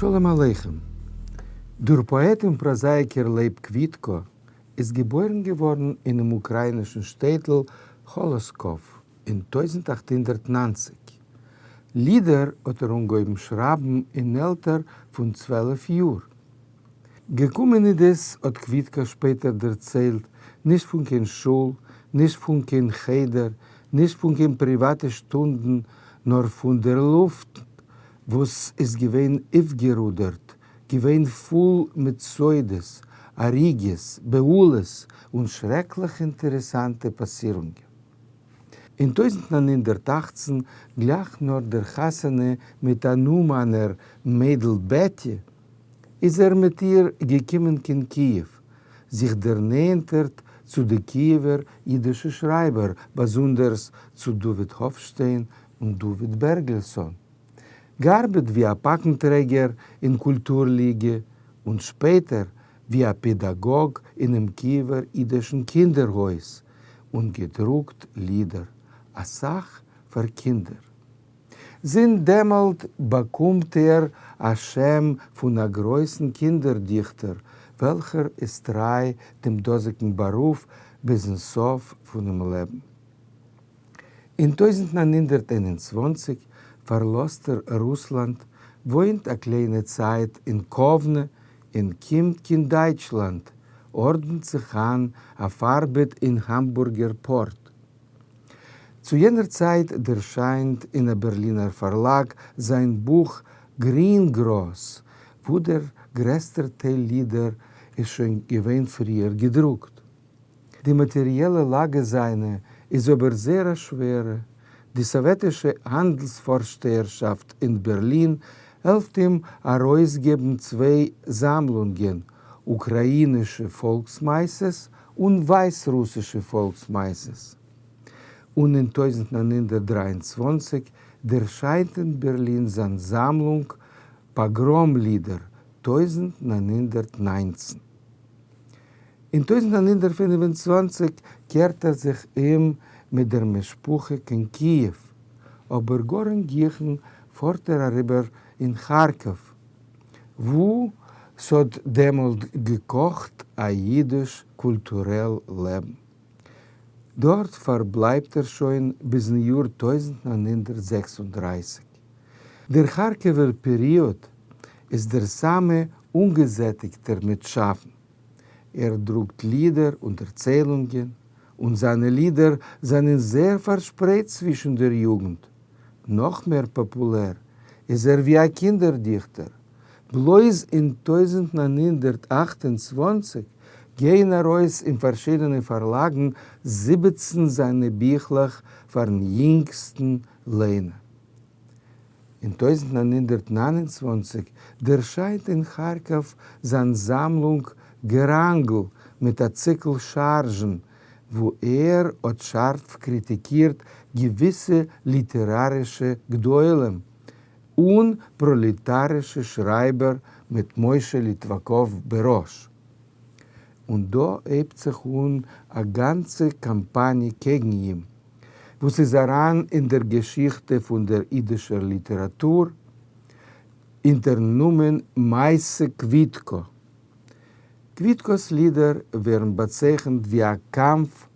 שלום עליכם. דער פאעט און פראזאייקער לייב קוויטקא איז געבוירן געווארן אינעם אוקראינישן שטעטל האלאסקאוו אין 1890. לידער האט ער אנגעהויבן שרייבן אין עלטער פון 12 יאר. געקומען איז דאס, האט קוויטקא שפעטער דערציילט, נישט פון קיין שול, נישט פון קיין חדר, נישט פון קיין פריוואטע שטונדן, נאר פון דער לופט, וואס איז געווען אויפגערודערט, געווען פול מיט סודות, הריגות, בהלות און שרעקליך אינטערעסאנטע פאסירונגען. אין 1918, גלייך נאך דער חתונה מיט אן אומאנער מיידל בעטי, איז ער מיט איר געקומען קיין קיעוו, זיך דערנעענטערט צו די קיעווער אידישע שרייבער, באזונדערס צו דוד האפשטיין און דוד בערגעלסאן. געארבעט ווי א פאקנטרעגער אין קולטור-ליגע און שפעטער ווי א פעדאגאג אינעם קיעווער אידישן קינדער-הויז און געדרוקט לידער, אסאך פאר קינדער. זינט דעמאלט באקומט ער א שם פון א גרויסן קינדער-דיכטער, וועלכער איז טריי דעם דאזיגן בארוף ביזן סוף פונעם לעבן. אין 1921 פארלאזט ער רוסלאנד, וואוינט א קליינע צייט אין קאוונע און קומט קיין דייטשלאנד, ארדנט זיך איין אויף ארבעט אין האמבורגער פארט. צו יענער צייט דערשיינט אין א בערלינער פארלאג זיין בוך גרינגראס, וואו דער גרעסטער טייל לידער איז שוין געווען פריער געדרוקט. די מאטעריעלע לאגע זיינע איז אבער זייער א שווערע, די סאוועטישע האנדלס-פארשטייערשאפט אין בערלין העלפט אים ארויסגעבן צוויי זאמלונגען, אוקראינישע פאלקס-מעשות און ווייסרוסישע פאלקס-מעשות. און אין 1923 דערשיינט אין בערלין זיין זאמלונג פאגראם-לידער 1919. אין 1925 קערט ער זיך אום מיט דער משפחה קיין קיעוו, אבער גאר אין גיכן פארט ער אריבער אין כארקאוו, וואו ס'האט דעמאלט געקאכט א אידיש קולטורעל לעבן. דארט פארבלייבט ער שוין ביזן יאר 1936. דער כארקעווער פעריאד איז דער סאמע אנגעזעטיגטער מיט שאפן. ער דרוקט לידער און דערציילונגען, און זיינע לידער זענען זייער פארשפרייט צווישן דער יוגנט. נאך מער פאפולער איז ער ווי א קינדער-דיכטער. בלויז אין 1928 גייען ארויס אין פארשידענע פארלאגן 17 זיינע ביכלעך פארן יונגסטן ליינער. אין 1929 דערשיינט אין כארקאוו זיין זאמלונג געראנגל מיט א ציקל שארזשן, וואו ער האט שארף קריטיקירט געוויסע ליטערארישע גדולים און פראלעטארישע שרייבער מיט משה ליטוואקאוו בראש. און דא הייבט זיך אן א גאנצע קאמפאניע קעגן אים, וואס איז אריין אין דער געשיכטע פון דער אידישער ליטעראטור אונטערן נאמען מעשה קוויטקא. קוויטקא'ס לידער ווערן באצייכנט ווי א קאמף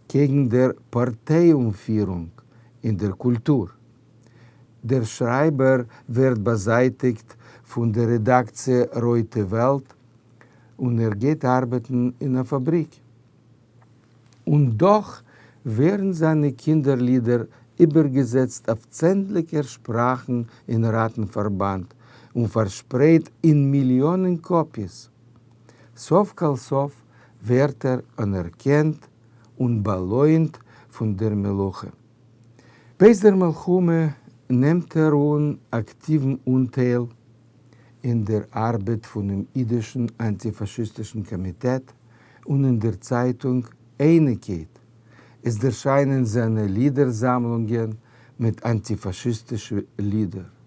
קעגן דער פארטיי-אנפירונג אין דער קולטור. דער שרייבער ווערט באזייטיגט פון דער רעדאקציע רויטע וועלט און ער גייט ארבעטן אין א פאבריק. און דאך ווערן זיינע קינדער-לידער איבערגעזעצט אויף צענדליגער שפראכן אין ראטן-פארבאנד און פארשפרייט אין מיליאנען קאפיעס. סוף כל סוף ווערט ער אנערקענט און באלוינט פון דער מלוכה. בעת דער מלחמה נעמט ער אן אקטיוון אנטייל אין דער ארבעט פונעם אידישן אנטיפאשיסטישן קאמיטעט און אין דער צייטונג אייניקייט. עס דערשיינען זיינע לידער-זאמלונגען מיט אנטיפאשיסטישע לידער.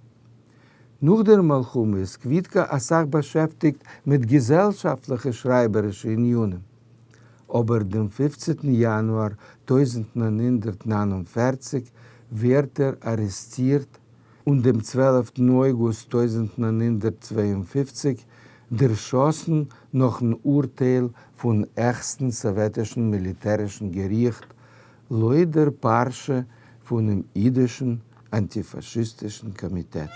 נאך דער מלחמה איז קוויטקא אסאך באשעפטיגט מיט געזעלשאפטליכע שרייבערישע ענינים. אבער דעם 15טן יאנואר 1949 ווערט ער ארעסטירט. און דעם צוועלפטן אויגוסט 1952 דערשאסן נאכן אורטייל פון העכסטן סאוועטישן מיליטערישן געריכט לויט דער פרשה פונעם אידישן אנטיפאשיסטישן קאמיטעט.